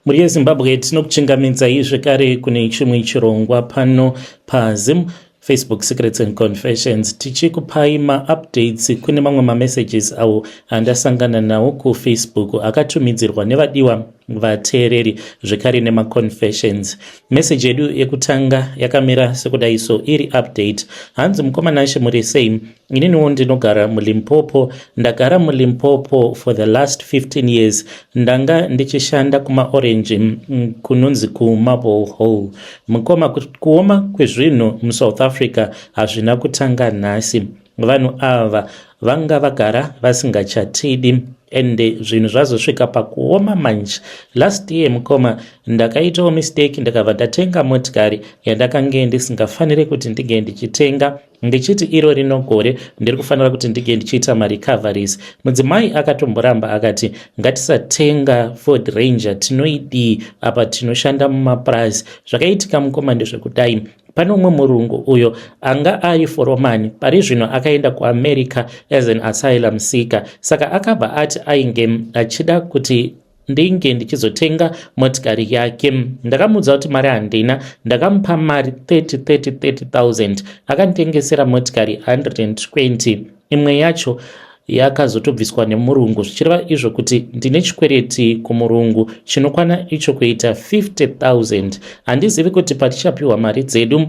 Mhuri yeZimbabwe, tinokuchingamidzai zvekare kune chimwe chirongwa pano paZim Facebook Secrets and Confessions, tichikupai maupdates kune mamwe mamessages awo andasangana nawo kuFacebook akatumidzirwa nevadiwa vateereri, zvekare nemaconfessions. Message yedu yekutanga yakamira sekudai so, iri update. Hanzi, "Mukoma Nashe, muri sei? Ininiwo ndinogara muLimpopo. Ndagara muLimpopo for the last 15 years. Ndanga ndichishanda kumaorange kunonzi kuMarble Hall. Mukoma, kuoma kwezvinhu muSouth Africa hazvina kutanga nhasi. Vanhu ava vanga vagara vasingachatidi, ende zvinhu zvazosvika pakuoma manje last year. Mukoma, ndakaitawo mistake, ndakabva ndatenga motikari yandakange ndisingafaniri kuti ndinge ndichitenga, ndichiti iro rino gore ndiri kufanira kuti ndinge ndichiita marecoveries. Mudzimai akatomboramba, akati ngatisatenga Ford Ranger, tinoidii apa tinoshanda mumapurazi? Zvakaitika, mukoma, ndezvekudai. Pane umwe murungu uyo anga ari foromani, pari zvino akaenda kuAmerica as an asylum seeker. Saka akabva ati ainge achida kuti ndinge ndichizotenga motikari yake. Ndakamuudza kuti mari handina. Ndakamupa mari 30 30 30,000, akanditengesera motikari 120. Imwe yacho yakazotobviswa nemurungu, zvichireva izvo kuti ndine chikwereti kumurungu chinokwana icho kuita 50,000. Handizivi kuti patichapiwa mari dzedu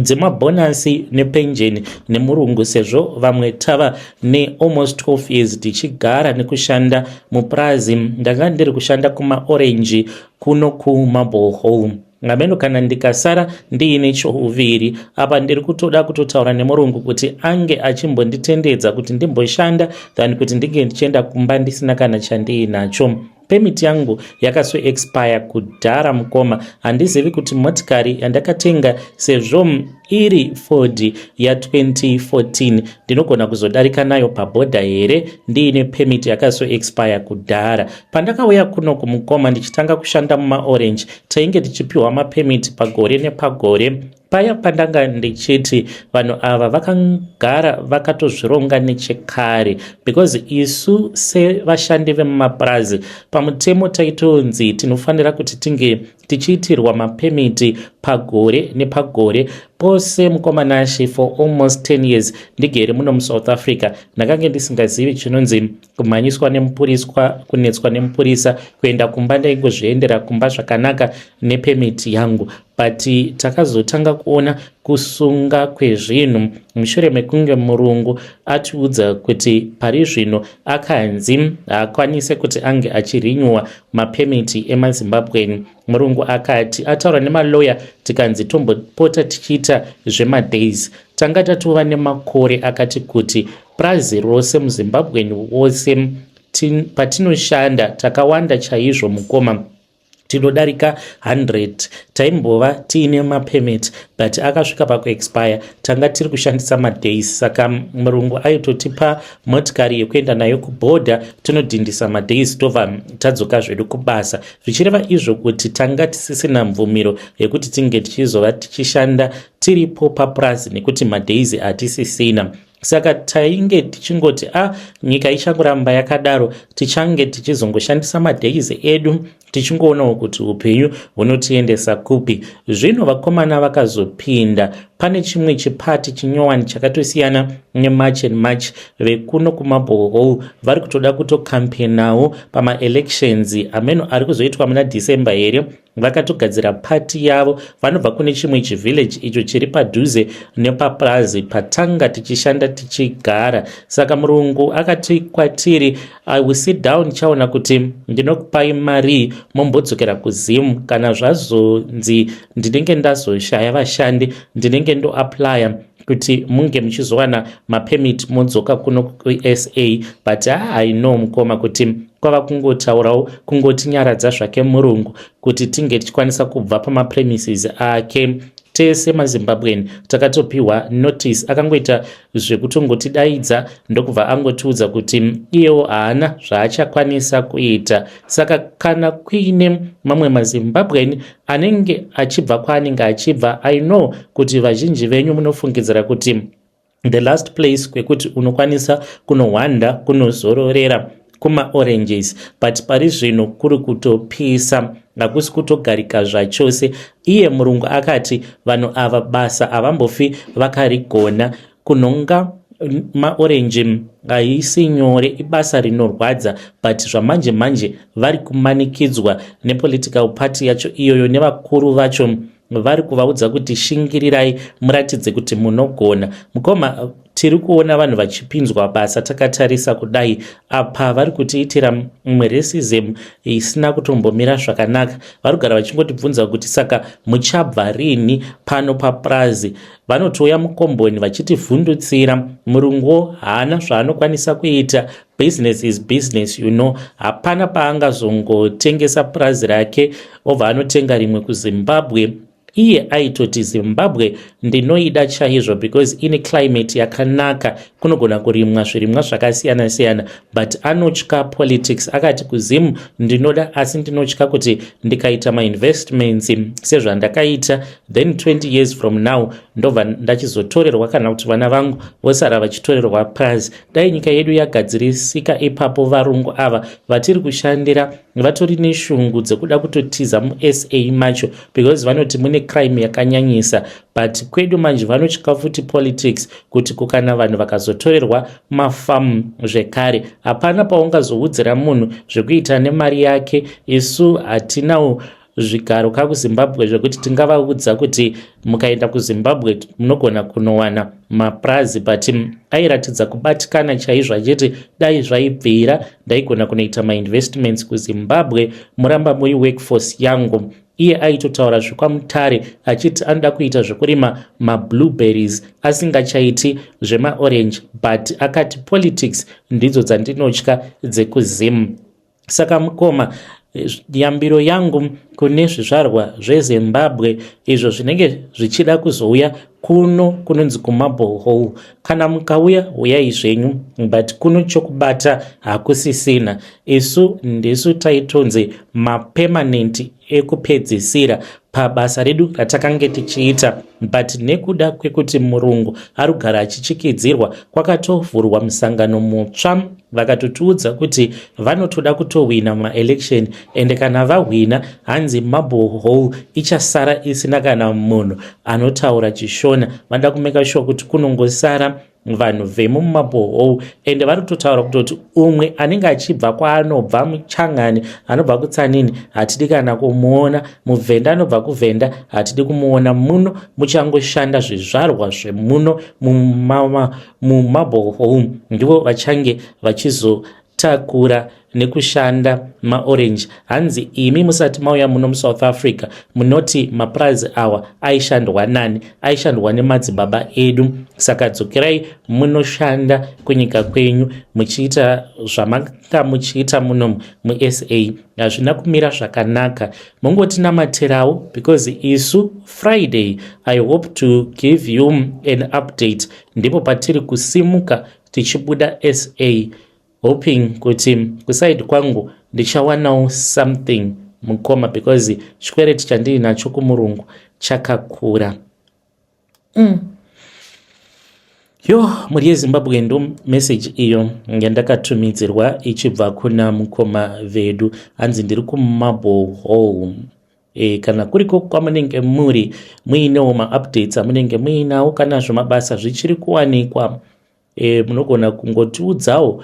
dzemabhonasi nepenjeni nemurungu, sezvo vamwe tava nealmost 12 years tichigara nekushanda mupurazi. Ndanga ndiri kushanda kumaorange kuno kuMarble Hall. Ngameno kana ndikasara ndiine chouviri. Apa ndiri kutoda kutotaura nemurungu kuti ange achimbonditendedza kuti ndimboshanda than kuti ndinge ndichienda kumba ndisina kana chandiinacho. Permit yangu yakazoexpire kudhara. Mukoma, handizivi kuti motikari yandakatenga, sezvo iri Ford ya2014, ndinogona kuzodarika nayo pabhodha here ndiine permit yakazoexpire kudhara? Pandakauya kuno kumukoma ndichitanga kushanda mumaorange, tainge tichipiwa mapermit pagore nepagore. Paya pandanga ndichiti vanhu ava vakagara vakatozvironga nechekare, because isu sevashandi vemumapurazi pamutemo taitonzi tinofanira kuti tinge tichiitirwa mapermit pagore nepagore pose. Mukoma Nashe, for almost 10 years ndigere muno muSouth Africa, ndakange ndisingazivi chinonzi kumhanyiswa nemupuriswa, kunetswa nemupurisa. Kuenda kumba ndaingozviendera kumba zvakanaka nepermit yangu, but takazotanga kuona kusunga kwezvinhu mushure mekunge murungu atiudza kuti pari zvino akanzi haakwanise kuti ange achirenewa mapermit emaZimbabwean. Murungu akati ataura nemaloya, tikanzi tombopota tichiita zvemadays. Tanga tatova nemakore akati kuti purazi rose muZimbabwean wose patinoshanda takawanda chaizvo, mukoma, tinodarika 100. Taimbova tiine mapermit, but akasvika pakuexpire. Tanga tiri kushandisa madays, saka murungu aitotipa motikari yekuenda nayo kubhodha, tinodhindisa madays, tobva tadzoka zvedu kubasa, zvichireva izvo kuti tanga tisisina mvumiro yekuti tinge tichizova tichishanda tiripo papurazi nekuti madays hatisisina. Saka tainge tichingoti a nyika ichangoramba yakadaro, tichange tichizongoshandisa madays edu, tichingoonawo kuti upenyu hunotiendesa kupi. Zvino vakomana vakazopinda pane chimwe chipati chinyowani chakatosiyana neMarch and March. Vekuno kuMarble Hall vari kutoda kutocampaignawo pamaelections ameno ari kuzoitwa muna December here. Vakatogadzira pati yavo. Vanobva kune chimwe chivillage icho chiri padhuze nepaplazi patanga tichishanda tichigara. Saka murungu akati kwatiri, 'I will sit down, chaona kuti ndinokupai mari mombodzokera kuZimu. Kana zvazonzi ndinenge ndazoshaya vashandi, ndinenge ndoapplya kuti munge muchizowana mapermit modzoka kuno kuSA.' But I know, mukoma, kuti kwava kungotaurawo, kungotinyaradza zvake murungu kuti tinge tichikwanisa kubva pamapremises ake. Tese maZimbabwean takatopiwa notice. Akangoita zvekutongotidaidza, ndokubva angotiudza kuti iyewo haana zvaachakwanisa kuita. Saka kana kuine mamwe maZimbabwean anenge achibva kwaanenge achibva, I know kuti vazhinji venyu munofungidzira kuti the last place kwekuti unokwanisa kunohwanda, kunozororera. kumaoranges, but pari zvino kuri kutopisa, hakusi kutogarika zvachose. Iye murungu akati vanhu ava basa havambofi vakarigona. Kunhonga maorenji haisi nyore, ibasa rinorwadza, but zvamanje manje vari kumanikidzwa nepolitical party yacho iyoyo nevakuru vacho. Vari kuvaudza kuti shingirirai, muratidze kuti munogona. Mukoma, tiri kuona vanhu vachipinzwa basa takatarisa kudai. Apa vari kutiitira imwe racism isina kutombomira zvakanaka. Vari kugara vachingotibvunza kuti saka muchabva rini pano papurazi. Vanotouya mukomboni vachitivhundutsira. Murunguwo haana zvaanokwanisa kuita. Business is business. Hapana paangazongotengesa purazi rake obva anotenga rimwe kuZimbabwe. Iye aitoti Zimbabwe ndinoida chaizvo because ine climate yakanaka, kunogona kurimwa zvirimwa zvakasiyana-siyana, but anotya politics. Akati kuZimu ndinoda, asi ndinotya kuti ndikaita mainvestments sezvandakaita, then 20 years from now ndobva ndachizotorerwa, kana kuti vana vangu vosara vachitorerwa purazi. Dai nyika yedu yagadzirisika ipapo. Varungu ava vatiri kushandira vatori neshungu dzekuda kutotiza muSA macho because vanoti mune crime yakanyanyisa, but kwedu manje vanotya futi politics, kuti kukana vanhu vakazotorerwa mafamu zvekare, hapana paungazoudzira munhu zvekuita nemari yake. Isu hatinawo zvigaro kakuZimbabwe zvekuti tingavaudza kuti mukaenda kuZimbabwe munogona kunowana mapurazi, but airatidza kubatikana chaizvo achiti dai zvaibvira ndaigona kunoita mainvestments kuZimbabwe, muramba muri workforce yangu. Iye aitotaura zvekwaMutare achiti anoda kuita zvekurima mablueberries, asingachaiti zvemaorange, but akati politics ndidzo dzandinotya dzekuZimu. Saka mukoma, yambiro yangu kune zvizvarwa zveZimbabwe izvo zvinenge zvichida kuzouya kuno kunonzi kuMarble Hall, kana mukauya, uyai zvenyu, but kuno chokubata hakusisina. Isu ndisu taitonzi mapermanent ekupedzisira pabasa redu ratakange tichiita, but nekuda kwekuti murungu ari kugara achichikidzirwa, kwakatovhurwa musangano mutsva. Vakatotiudza kuti vanotoda kutohwina maelection, ende kana vahwina, hanzi Marble Hall ichasara isina kana munhu anotaura chiShona. Vanoda kumake sure kuti kunongosara vanhu vemuMarble Hall, ende vari kutotaura kutoti umwe anenge achibva kwaanobva, muChangani anobva kuTsanini hatidi kana kumuona, muVhenda anobva kuVhenda hatidi kumuona muno. Muchangoshanda zvizvarwa zvemuno muMarble Hall, ndivo vachange vachizotakura nekushanda maorange. Hanzi imi musati mauya muno muSouth Africa, munoti mapurazi awa aishandwa nani? Aishandwa nemadzibaba edu. Saka dzokerai munoshanda kunyika kwenyu muchiita zvamanga muchiita muno muSA. Hazvina kumira zvakanaka. Mungotinamatirawo because isu Friday, I hope to give you an update, ndipo patiri kusimuka tichibuda SA, hoping kuti kuside kwangu ndichawanawo something, mukoma, because chikwereti chandiinacho kumurungu chakakura. Yo, mhuri yeZimbabwe, ndo meseji iyo yandakatumidzirwa ichibva kuna mukoma vedu. Hanzi ndiri kuMarble Hall. Kana kuriko kwamunenge muri muinewo maupdates amunenge muinawo, kana zvemabasa zvichiri kuwanikwa, munogona kungotiudzawo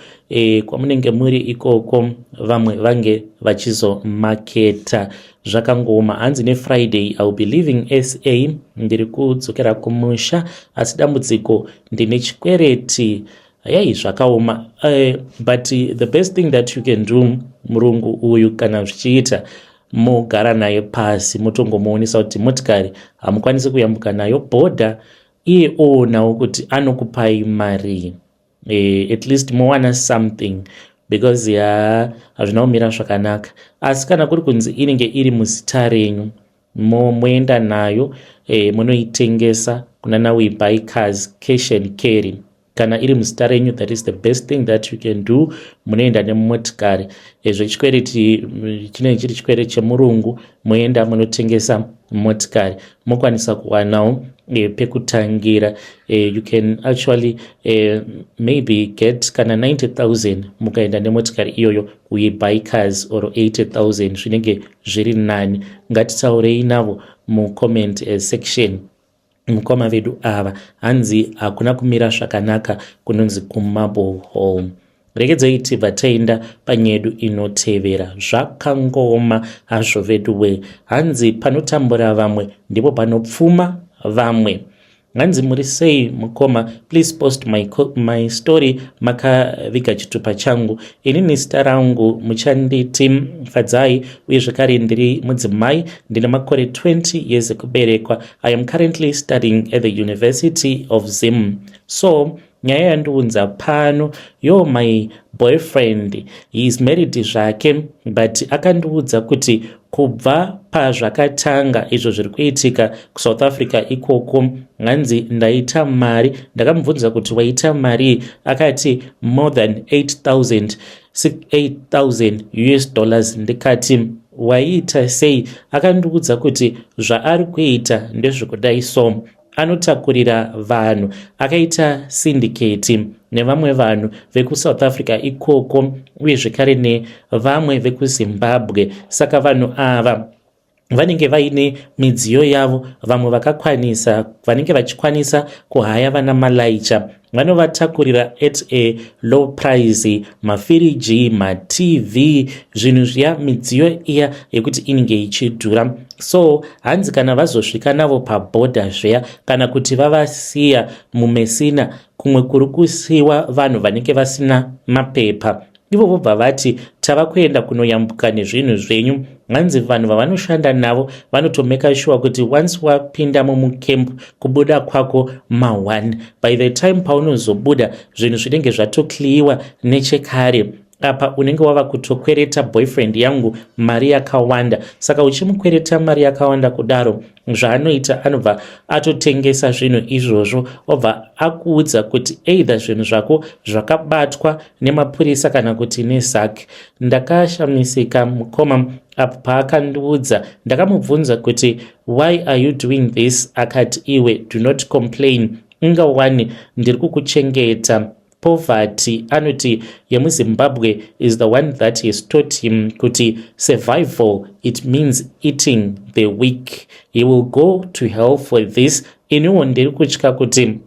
kwamunenge muri ikoko, vamwe vange vachizomaketa. Zvakangooma. Hanzi neFriday I will be leaving SA, ndiri kudzokera kumusha, asi dambudziko ndine chikwereti. Yai, zvakaoma, but the best thing that you can do, murungu uyu kana zvichiita, mogara naye pasi, motongomuonesa kuti motikari hamukwanisi kuyambuka nayo bhodha. Iye oonawo kuti anokupai mari, at least mowana something, because ya, hazvina kumira zvakanaka. Asi kana kuri kunzi inenge iri muzita renyu, moenda nayo, munoitengesa kuna naWe Buy Cars, cash and carry. Kana iri muzita renyu, that is the best thing that you can do. Munoenda nemotikari, zvechikwereti chinenge chiri chikwereti chemurungu, moenda munotengesa. Motikari mokwanisa kuwanawo pekutangira. You can actually maybe get kana 90,000 mukaenda nemotikari iyoyo kuBuy Cars, or 80,000 zvinenge zviri nani. Ngatitaurei navo mucomment section. Mukoma vedu ava, hanzi hakuna kumira zvakanaka kunonzi kuMarble Hall. Regedzei tibva taenda panyedu inotevera. Zvakangoma hazvo vedu. Hanzi panotambura vamwe ndipo panopfuma vamwe. Hanzi, "Muri sei mukoma? Please post my story makaviga chitupa changu. Inini zita rangu muchanditi Fadzai, uye zvekare ndiri mudzimai, ndine makore 20 years ekuberekwa. I am currently studying at the University of Zim. So nyaya yandiunza pano yo, my boyfriend, he is married zvake, but akandiudza kuti kubva pazvakatanga izvo zviri kuitika kuSouth Africa ikoko, hanzi ndaita mari. Ndakamubvunza kuti waita mari, akati more than 8000 8000 US dollars. Ndikati waiita sei? Akandiudza kuti zvaari kuita ndezvekudai, so anotakurira vanhu, akaita syndicate nevamwe vanhu vekuSouth Africa ikoko, uye zvekare nevamwe vekuZimbabwe. Saka vanhu ava vanenge vaine midziyo yavo, vamwe vakakwanisa, vanenge vachikwanisa kuhaya vana malaicha, vanovatakurira at a low price mafiriji, maTV, zvinhu zviya, midziyo iya yekuti inenge ichidhura. So hanzi kana vazosvika navo pabhodha zviya, kana kuti vavasiya muMesina, kumwe kuri kusiyiwa vanhu vanenge vasina mapepa, ivo vobva vati tava kuenda kunoyambuka nezvinhu zvenyu. Hanzi vanhu vavanoshanda navo vanotomeka sure kuti once wapinda mumucamp, kubuda kwako ma1. By the time paunozobuda, zvinhu zvinenge zvatocleariwa nechekare. Apa unenge wava kutokwereta boyfriend yangu mari yakawanda. Saka uchimukwereta mari yakawanda kudaro, zvaanoita, anobva atotengesa zvinhu izvozvo, obva akuudza kuti either zvinhu zvako zvakabatwa nemapurisa kana kuti neZACC. Ndakashamisika mukoma apo paakandiudza. Ndakamubvunza kuti why are you doing this? Akati, iwe, do not complain, ingawani ndiri kukuchengeta. Poverty, anoti, yemuZimbabwe is the one that has taught him kuti survival, it means eating the weak. He will go to hell for this. Iniwo ndiri kutya kuti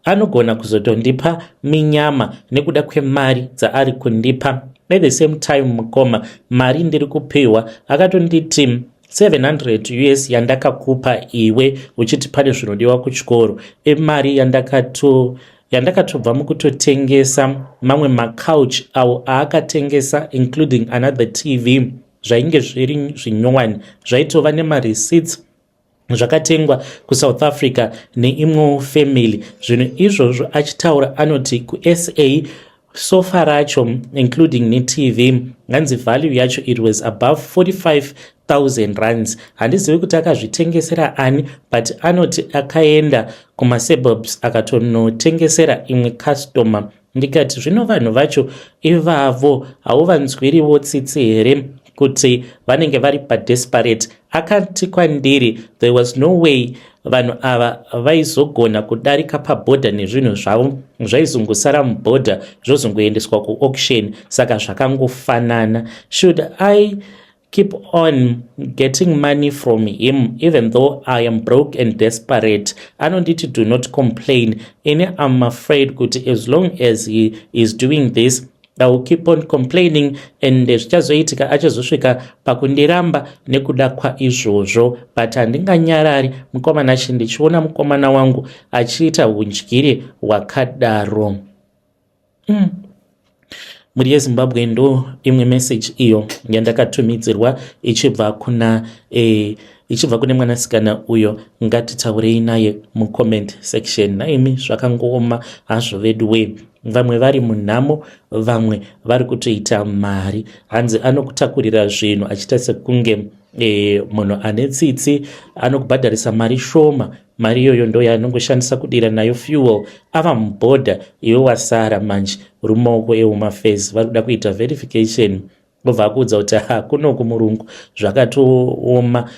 anogona kuzotondipa minyama nekuda kwemari dzaari kundipa. At the same time, mukoma, mari ndiri kupiwa, akatonditi 700 US yandakakupa iwe uchiti pane zvinodiwa kuchikoro, imari yandakatobva mukutotengesa mamwe macouch awo aakatengesa, including another TV, zvainge zviri zvinyowani, zvaitova nemareceipts, zvakatengwa kuSouth Africa neimwewo family. Zvinhu izvozvo, achitaura anoti kuSA sofa racho including neTV, nganzi value yacho, it was above 45,000 rands. Handizivi kuti akazvitengesera ani, but anoti akaenda kumasuburbs akatonotengesera imwe customer. Ndikati zvino vanhu vacho ivavo hauvanzwiriwo tsitsi here kuti vanenge vari padesperate? Akati kwandiri there was no way vanhu ava vaizogona kudarika pabhodha nezvinhu zvavo, zvaizongosara mubhodha, zvozongoendeswa kuauction, saka zvakangofanana. Should I keep on getting money from him even though I am broke and desperate? Anonditi do not complain. Ini am afraid kuti as long as he is doing this, I will keep on complaining and zvichazoitika achazosvika pakundiramba nekuda kwaizvozvo. But handinganyarari, mukomana chi, ndichiona mukomana wangu achiita undyire hwakadaro. Mhuri yeZimbabwe, ndo imwe message iyo yandakatumidzirwa ichibva kune mwanasikana uyo. Ngatitaurei naye mucomment section. Naimi, zvakangooma hazvo vedu we. Vamwe vari munhamo, vamwe vari kutoita mari. Hanzi anokutakurira zvinhu achiita sekunge munhu ane tsitsi, anokubhadharisa mari shoma. Mari iyoyo ndo yaanongoshandisa kudira nayo fuel. Ava mubhodha, iwe wasara manje rumaoko ehome affairs, vari kuda kuita verification. Obva akuudza kuti ha, kunoku murungu zvakatooma.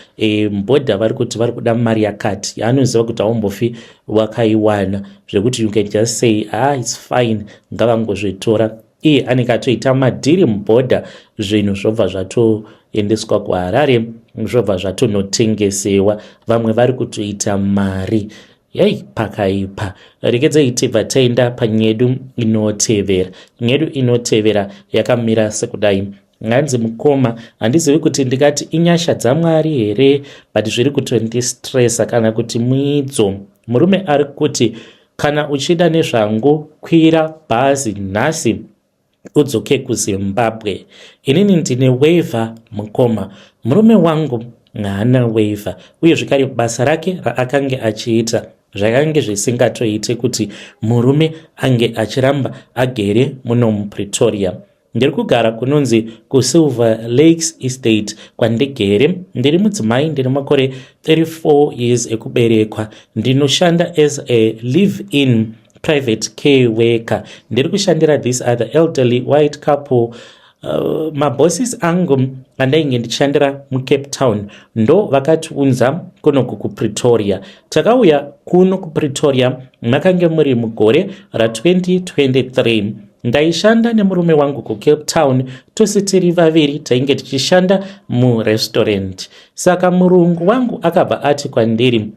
Mbodha vari kuti vari kuda mari yakati yaanoziva kuti haumbofi wakaiwana, zvekuti you can just say, "Ah, it's fine, ngavangozvitora." Iye anenge atoita madhiri mubhodha, zvinhu zvobva zvatoendeswa kuHarare, zvobva zvatonotengesewa. Vamwe vari kutoita mari. Yei, pakaipa. Regedzei tibva taenda panyedu inotevera. Nyedu inotevera yakamira sekudai. Nganzi, "Mukoma, handizivi kuti ndingati inyasha dzaMwari here, but zviri kutondistressa kana kuti muidzo. Murume ari kuti kana uchida nezvangu, kwira bhazi nhasi udzoke kuZimbabwe. Inini ndine waiver, mukoma. Murume wangu haana waiver, uye zvekare basa rake raakange achiita zvakange zvisingatoite kuti murume ange achiramba agere muno muPretoria. Ndiri kugara kunonzi kuSilver Lakes Estate kwandigere. Ndiri mudzimai, ndine makore 34 years ekuberekwa. Ndinoshanda as a live in private care worker. Ndiri kushandira this other elderly white couple. Mabosses angu andainge ndichishandira muCape Town ndo vakatiunza kunoku kuPretoria. Takauya kuno kuPretoria makange muri mugore ra2023. Ndaishanda nemurume wangu kuCape Town, tose tiri vaviri tainge tichishanda murestaurant. Saka murungu wangu akabva ati kwandiri,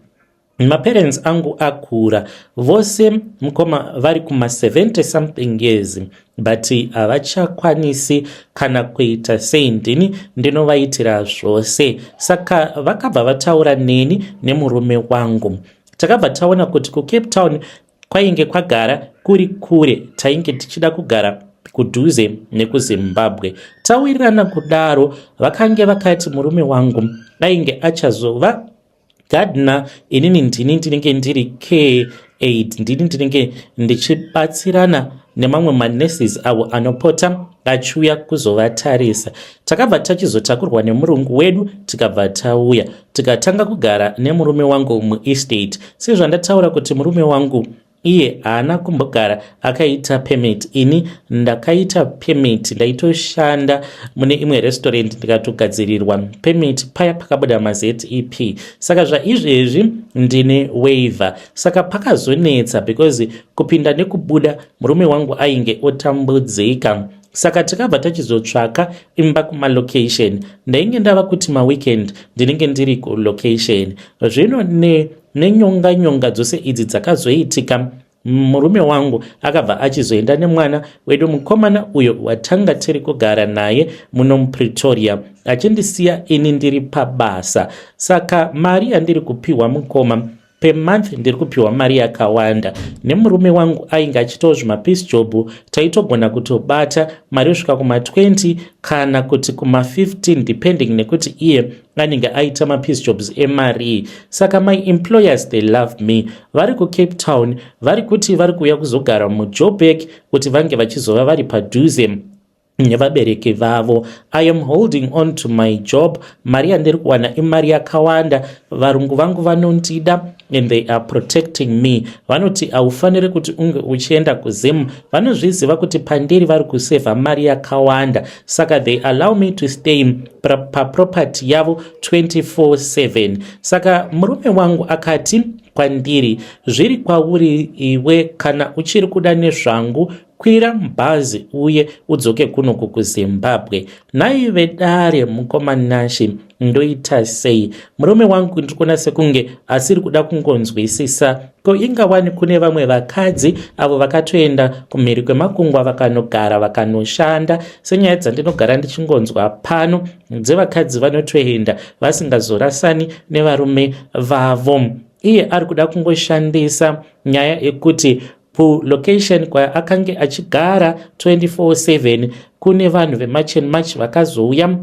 maparents angu akura vose, mukoma, vari kuma70 something years, but havachakwanisi kana kuita sei, ndini ndinovaitira zvose. Saka vakabva vataura neni nemurume wangu. Takabva taona kuti kuCape Town kwainge kwagara kuri kure, tainge tichida kugara kudhuze nekuZimbabwe. Tawirirana kudaro, vakange vakati murume wangu ainge achazova gardener, inini ndini ndinenge ndiri care aid, ndini ndinenge ndichibatsirana nemamwe manurses avo anopota achiuya kuzovatarisa. Takabva tachizotakurwa nemurungu wedu, tikabva tauya, tikatanga kugara nemurume wangu muestate. Sezvandataura kuti murume wangu iye haana kumbogara akaita permit, ini ndakaita permit. Ndaitoshanda mune imwe restaurant, ndikatogadzirirwa permit paya pakabuda maZEP. Saka zvaizvezvi ndine waiver. Saka pakazonetsa because kupinda nekubuda murume wangu ainge otambudzika. Saka takabva tachizotsvaka imba kumalocation. Ndainge ndava kuti maweekend ndinenge ndiri kulocation. Zvino nenyonga nyonga dzose idzi dzakazoitika, murume wangu akabva achizoenda nemwana wedu mukomana uyo watanga tiri kugara naye muno muPretoria, achindisiya ini ndiri pabasa. Saka mari yandiri kupiwa, mukoma, per month ndiri kupiwa mari yakawanda. Nemurume wangu ainge achitawo zvimapiece job, taitogona kutobata mari yosvika kuma20 kana kuti kuma15, depending nekuti iye anenge aita mapiece jobs emari. Saka my employers, they love me. Vari kuCape Town, vari kuti vari kuuya kuzogara muJoburg kuti vange vachizova vari padhuze nevabereki vavo. I am holding on to my job. Mari yandiri kuwana imari yakawanda. Varungu vangu vanondida and they are protecting me. Vanoti haufaniri kuti unge uchienda kuZimu. Vanozviziva kuti pandiri vari kusevha mari yakawanda, saka they allow me to stay paproperty yavo 24/7. Saka murume wangu akati kwandiri, zviri kwauri iwe, kana uchiri kuda nezvangu, kwira mubhazi uye udzoke kunoku kuZimbabwe. Nhai vedare, mukoma Nashi, ndoita sei? Murume wangu ndiri kuona sekunge asiri kuda kungonzwisisa. Ko ingawani kune vamwe vakadzi avo vakatoenda kumhiri kwemakungwa, vakanogara, vakanoshanda, senyaya dzandinogara ndichingonzwa pano dzevakadzi vanotoenda vasingazorasani nevarume vavo. Iye ari kuda kungoshandisa nyaya yekuti kulocation kwaakange achigara 24/7 kune vanhu veMarch and March vakazouya,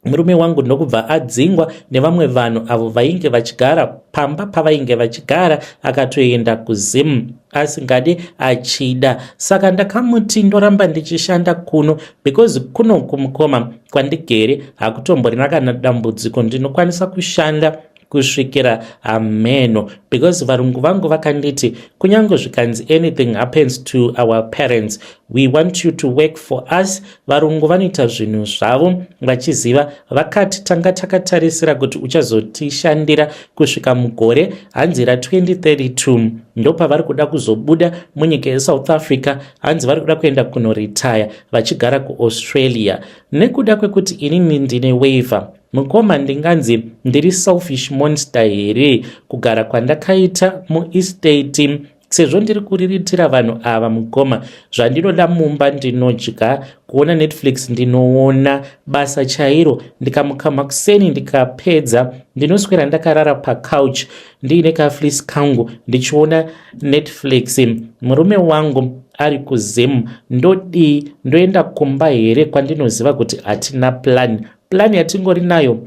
murume wangu ndokubva adzingwa nevamwe vanhu avo vainge vachigara pamba pavainge vachigara, akatoenda kuZimu asingadi achida. Saka ndakamuti ndoramba ndichishanda kuno because kuno kumukoma kwandigere hakutomborina kana dambudziko, ndinokwanisa kushanda. Kusvikira hameno, because varungu vangu vakanditi kunyange zvikanzi anything happens to our parents, we want you to work for us. Varungu vanoita zvinhu zvavo vachiziva. Vakati tanga takatarisira kuti uchazotishandira kusvika mugore hanzi ra2032, ndopavari kuda kuzobuda munyika yeSouth Africa. Hanzi vari kuda kuenda kunoretire vachigara kuAustralia. Nekuda kwekuti inini ndine waiver, mukoma, ndinganzi ndiri selfish monster here kugara kwandakaita muestate, sezvo ndiri kuriritira vanhu ava? Mukoma, zvandinoda mumba ndinodya, kuona Netflix ndinoona, basa chairo ndikamuka makuseni ndikapedza ndinoswera ndakarara pacouch ndiine kafleece kangu ndichiona Netflix. Murume wangu ari kuZim. Ndodii? Ndoenda kumba here kwandinoziva kuti hatina plan? Plan yatingori nayo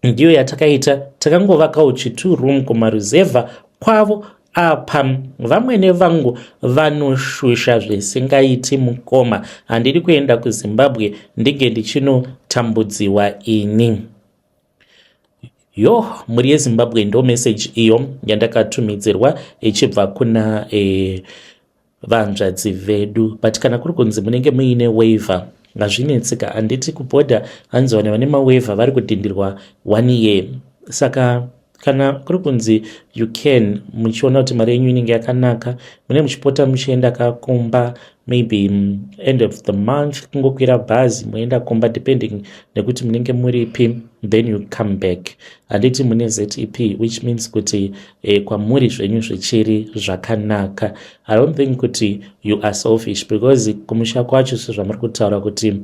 ndiyo yatakaita, takangovakawo chi2 room kumaruzevha kwavo. Apa vamwene vangu vanoshusha zvisingaiti. Mukoma, handidi kuenda kuZimbabwe ndinge ndichinotambudziwa ini. Yo, mhuri yeZimbabwe, ndo meseji iyo yandakatumidzirwa ichibva kuna vanzvadzi vedu. But kana kuri kunzi munenge muine waiver, hazvinetsika, handiti? Kubhodha hanzi vanhu vane mawaiver vari kudhindirwa one year. Saka kana kuri kunzi you can, muchiona kuti mari yenyu inenge yakanaka, mune muchipota muchienda kakumba maybe end of the month, kungokwira bhazi moenda kumba, depending nekuti munenge muripi, then you come back, handiti? Mune ZEP, which means kuti kwamuri zvenyu zvichiri zvakanaka. I don't think kuti you are selfish, because kumusha kwacho, sezvamuri kutaura kuti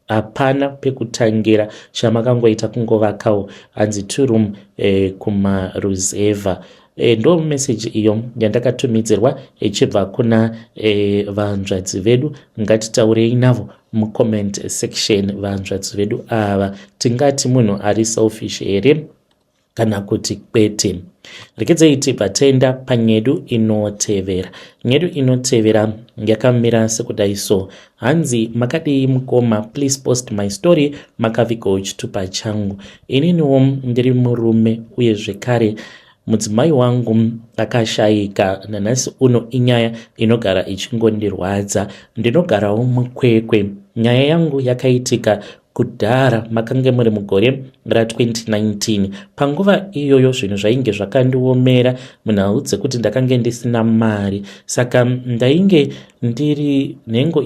hapana pekutangira, chamakangoita kungovakawo hanzi two room kumaruzevha. Ndo meseji iyo yandakatumidzirwa ichibva kuna vanzvadzi vedu. Ngatitaurei navo mucomment section. Vanzvadzi vedu ava, tingati munhu ari selfish here kana kuti kwete? Rekedzei tibva taenda panyedu inotevera. Nyedu inotevera yakamira sekudai so. Hanzi, "Makadii mukoma? Please post my story, makavigawo chitupa changu. Ininiwo ndiri murume uye zvekare mudzimai wangu akashayika. Nanhasi uno inyaya inogara ichingondirwadza. Ndinogarawo muKwekwe. Nyaya yangu yakaitika kudhara, makange muri mugore ra2019. Panguva iyoyo zvinhu zvainge zvakandiomera munhau dzekuti ndakange ndisina mari, saka ndainge ndiri nhengo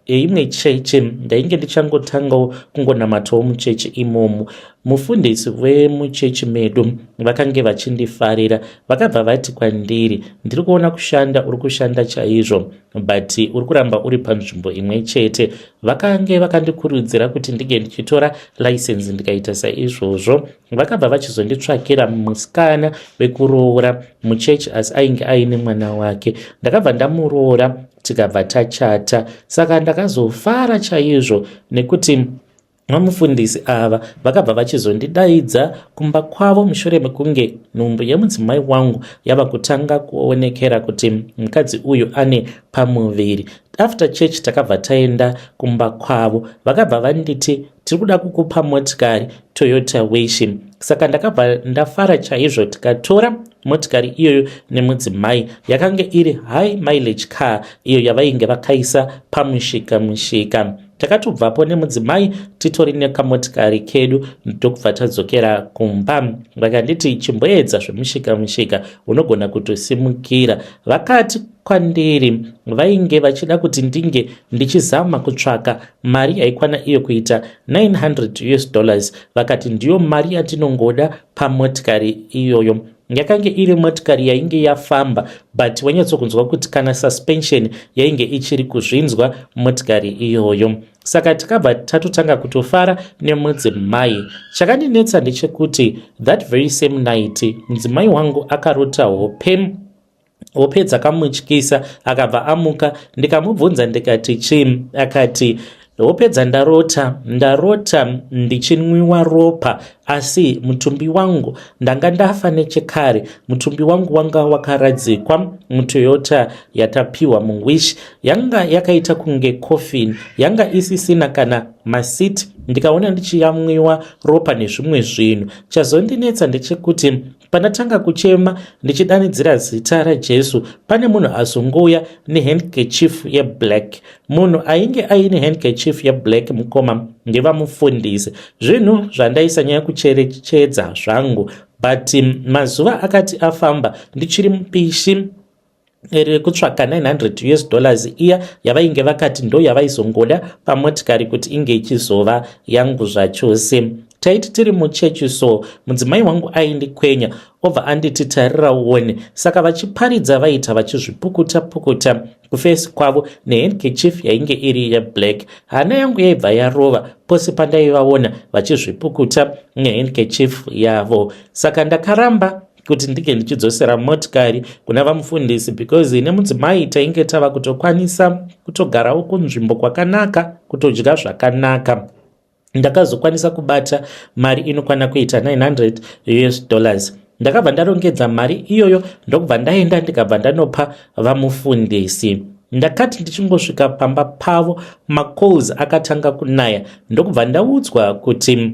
yeimwe cheche. Ndainge ndichangotangawo kungonamatawo muchechi imomo. Mufundisi vemuchechi medu vakange vachindifarira. Vakabva vati kwandiri, 'Ndiri kuona kushanda uri kushanda chaizvo, but uri kuramba uri panzvimbo imwe chete.' Vakange vakandikurudzira kuti ndinge ndichitora license. Ndikaita saizvozvo. Vakabva vachizonditsvakira musikana wekuroora muchechi, asi ainge aine mwana wake. Ndakabva ndamuroora, tikabva tachata. Saka ndakazofara chaizvo nekuti vamufundisi ava vakabva vachizondidaidza kumba kwavo mushure mekunge nhumbu yemudzimai wangu yava kutanga kuonekera kuti mukadzi uyu ane pamuviri. After church takabva taenda kumba kwavo. Vakabva vanditi, 'Tiri kuda kukupa motikari, Toyota Wish.' Saka ndakabva ndafara chaizvo, tikatora motikari iyoyo nemudzimai. Yakanga iri high mileage car iyo yavainge vakaisa pamushika mushika. Takatobvapo nemudzimai titori nekamotikari kedu, ndokubva tadzokera kumba. Vakanditi, 'Chimboedza zvemushika mushika, unogona kutosimukira.' Vakati kwandiri vainge vachida kuti ndinge ndichizama kutsvaka mari yaikwana iyo kuita $900. Vakati ndiyo mari yatinongoda pamotikari iyoyo. Yakange iri motikari yainge yafamba, but wanyatsokunzwa kuti kana suspension yainge ichiri kuzvinzwa motikari iyoyo. Saka takabva tatotanga kutofara nemudzimai. Chakandinetsa ndechekuti that very same night mudzimai wangu akarota hope, hope dzakamutyisa. Akabva amuka, ndikamubvunza ndikati, 'Chii?' Akati Hope dzandarota, ndarota ndichinwiwa ropa asi mutumbi wangu ndanga ndafa nechekare. Mutumbi wangu wanga wakaradzikwa muToyota yatapiwa muWish. Yanga yakaita kunge coffin, yanga isisina kana maseat. Ndikaona ndichiyamwiwa ropa nezvimwe zvinhu. Chazondinetsa ndechekuti pandatanga kuchema ndichidanidzira zita raJesu, pane munhu azongouya nehandkerchief yeblack. Munhu ainge aine handkerchief yeblack, mukoma, ndevamufundisi. Zvinhu zvandaisanyanya kucherechedza zvangu, but mazuva akati afamba, ndichiri mubishi rekutsvaka 900 US dollars iya yavainge vakati ndo yavaizongoda pamotikari kuti inge ichizova yangu zvachose. Taiti tiri muchechi so, mudzimai wangu aindikwenya, obva anditi, "Tarira uone." Saka vachiparidza vaita vachizvipukuta pukuta kuface kwavo nehandkerchief yainge iri yeblack. Hana yangu yaibva yarova pose pandaivaona vachizvipukuta nehandkerchief yavo. Saka ndakaramba kuti ndinge ndichidzosera motikari kuna vamufundisi because nemudzimai tainge tava kutokwanisa kutogarawo kunzvimbo kwakanaka, kutodya zvakanaka. Ndakazokwanisa kubata mari inokwana kuita 900 US dollars. Ndakabva ndarongedza mari iyoyo, ndokubva ndaenda, ndikabva ndanopa vamufundisi. Ndakati ndichingosvika pamba pavo, macalls akatanga kunaya, ndokubva ndaudzwa kuti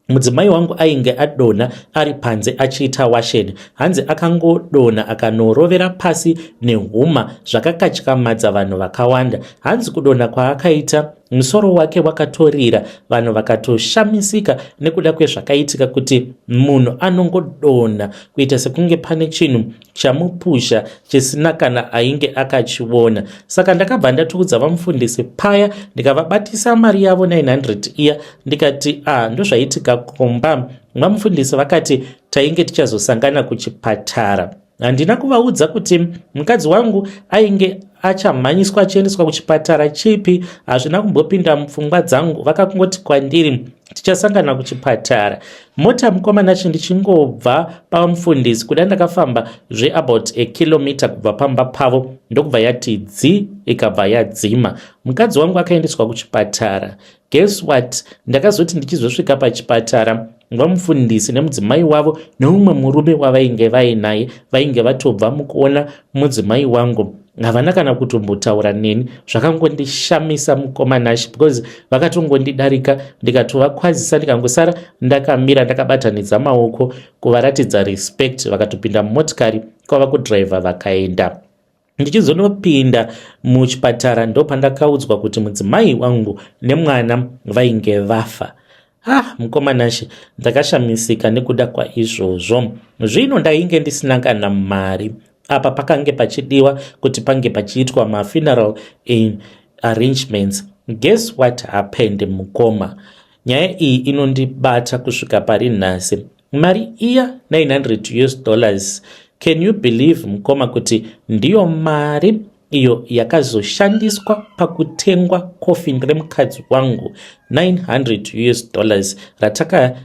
mudzimai wangu ainge adonha ari panze achiita washeni. Hanzi akangodonha, akanorovera pasi nehuma, zvakakatyamadza vanhu vakawanda. Hanzi kudonha kwaakaita, musoro wake wakatorira. Vanhu vakatoshamisika nekuda kwezvakaitika, kuti munhu anongodonha kuita sekunge pane chinhu chamupusha chisina kana ainge akachiona. Saka ndakabva ndatoudza vamufundisi paya, ndikavabatisa mari yavo 900 iya, ndikati, "A, ah, ndozvaitika kumba." Vamufundisi vakati tainge tichazosangana kuchipatara. Handina kuvaudza kuti mukadzi wangu ainge achamhanyiswa achiendeswa kuchipatara chipi, hazvina kumbopinda mupfungwa dzangu. Vakangoti kwandiri, "Tichasangana kuchipatara." Mota, mukoma Nashe, ndichingobva pamufundisi kuda, ndakafamba zveabout a kilometer kubva pamba pavo, ndokubva yati dzi, ikabva yadzima. Mukadzi wangu akaendeswa kuchipatara. Guess what? Ndakazoti ndichizosvika pachipatara, vamufundisi nemudzimai wavo neumwe murume wavainge vainaye vainge vatobva mukuona mudzimai wangu. Havana kana kutombotaura neni. Zvakangondishamisa, mukoma Nashe, because vakatongondidarika. Ndikatovakwazisa, ndikangosara ndakamira ndakabatanidza maoko kuvaratidza respect. Vakatopinda mumotikari kwava kudhiraivha, vakaenda. Ndichizonopinda muchipatara, ndopandakaudzwa kuti mudzimai wangu nemwana vainge vafa. Ah, mukoma Nashe, ndakashamisika nekuda kwaizvozvo. Zvino ndainge ndisina kana mari. Apa pakange pachidiwa kuti pange pachiitwa mafuneral arrangements. Guess what happened, mukoma? Nyaya iyi inondibata kusvika pari nhasi. Mari iya, 900 US dollars, can you believe, mukoma, kuti ndiyo mari iyo yakazoshandiswa pakutengwa coffin remukadzi wangu? 900 US dollars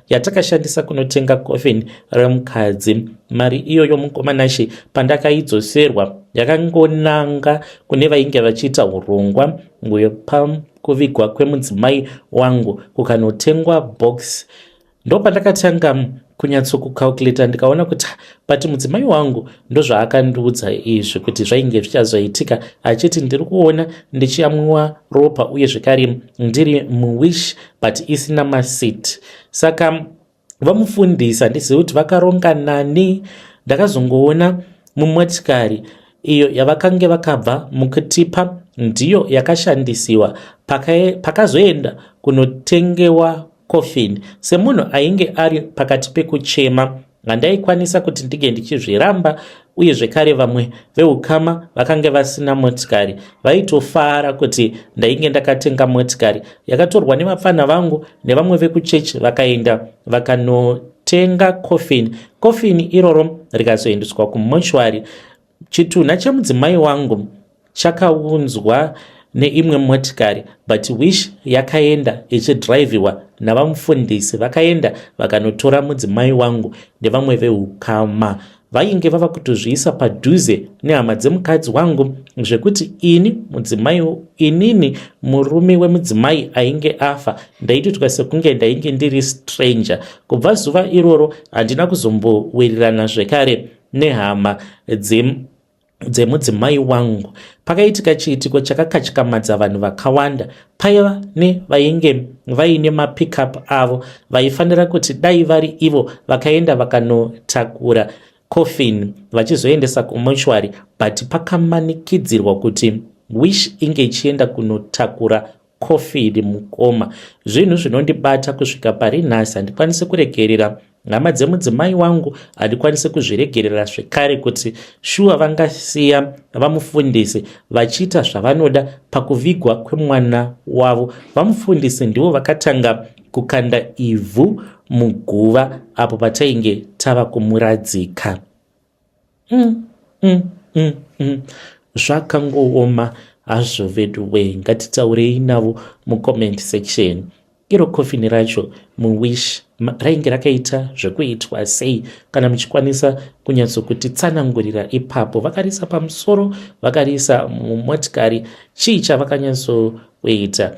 yatakashandisa kunotenga coffin remukadzi. Mari iyoyo, mukoma Nashe, pandakaidzoserwa, yakangonanga kune vainge vachiita urongwa hwepakuvigwa kwemudzimai wangu, kukanotengwa box. Ndopandakatanga kunyatsokucalculata, ndikaona kuti, but mudzimai wangu ndozvaakandiudza izvi kuti zvainge zvichazoitika, achiti ndiri kuona ndichiyamwiwa ropa uye zvekare ndiri muWish but isina maseat. Saka vamufundisi, handizivi kuti vakaronga nani. Ndakazongoona mumotikari iyo yavakange vakabva mukutipa ndiyo yakashandisiwa pakazoenda kunotengewa coffin. Semunhu ainge ari pakati pekuchema, handaikwanisa kuti ndinge ndichizviramba. Uye zvekare vamwe veukama vakange vasina motikari vaitofara kuti ndainge ndakatenga motikari. Yakatorwa nevapfana vangu nevamwe vekuchechi, vakaenda vakanotenga coffin. Coffin iroro rikazoendeswa kumochwari. Chitunha chemudzimai wangu chakaunzwa neimwe motikari, but Wish yakaenda ichidhiraivhiwa navamufundisi. Vakaenda vakanotora mudzimai wangu nevamwe veukama. Vainge vava kutozviisa padhuze nehama dzemukadzi wangu zvekuti ini mudzimai, inini murume wemudzimai ainge afa, ndaitoitwa sekunge ndainge ndiri stranger. Kubva zuva iroro handina kuzombowirirana zvekare nehama dzemudzimai wangu. Pakaitika chiitiko chakakatyamadza vanhu vakawanda. Paiva nevainge vaine mapickup avo vaifanira kuti dai vari ivo vakaenda vakanotakura coffin vachizoendesa kumochwari, but pakamanikidzirwa kuti Wish inge ichienda kunotakura coffin. Mukoma, zvinhu zvinondibata kusvika pari nhasi. Handikwanisi kuregerera hama dzemudzimai wangu, handikwanisi kuzviregerera zvekare kuti shuwa vangasiya vamufundisi vachiita zvavanoda pakuvigwa kwemwana wavo. Vamufundisi ndivo vakatanga kukanda ivhu muguva apo patainge tava kumuradzika. Zvakangooma hazvo vedu we. Ngatitaurei navo mucomment section. Iro kofini racho muWish rainge rakaita zvekuitwa sei? Kana muchikwanisa kunyatsokutitsanangurira ipapo, vakarisa pamusoro, vakarisa mumotikari, chii chavakanyatsokuita?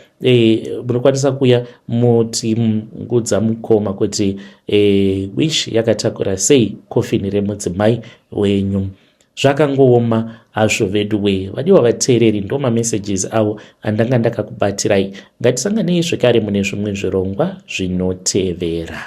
Munokwanisa kuya mutiudza, mukoma, kuti Wish yakatakura sei kofini remudzimai wenyu? Zvakangooma hazvo vedu we. Vadiwa vateereri, ndo mamessages avo andanga ndakakubatirai. Ngatisanganei zvekare mune zvimwe zvirongwa zvinotevera.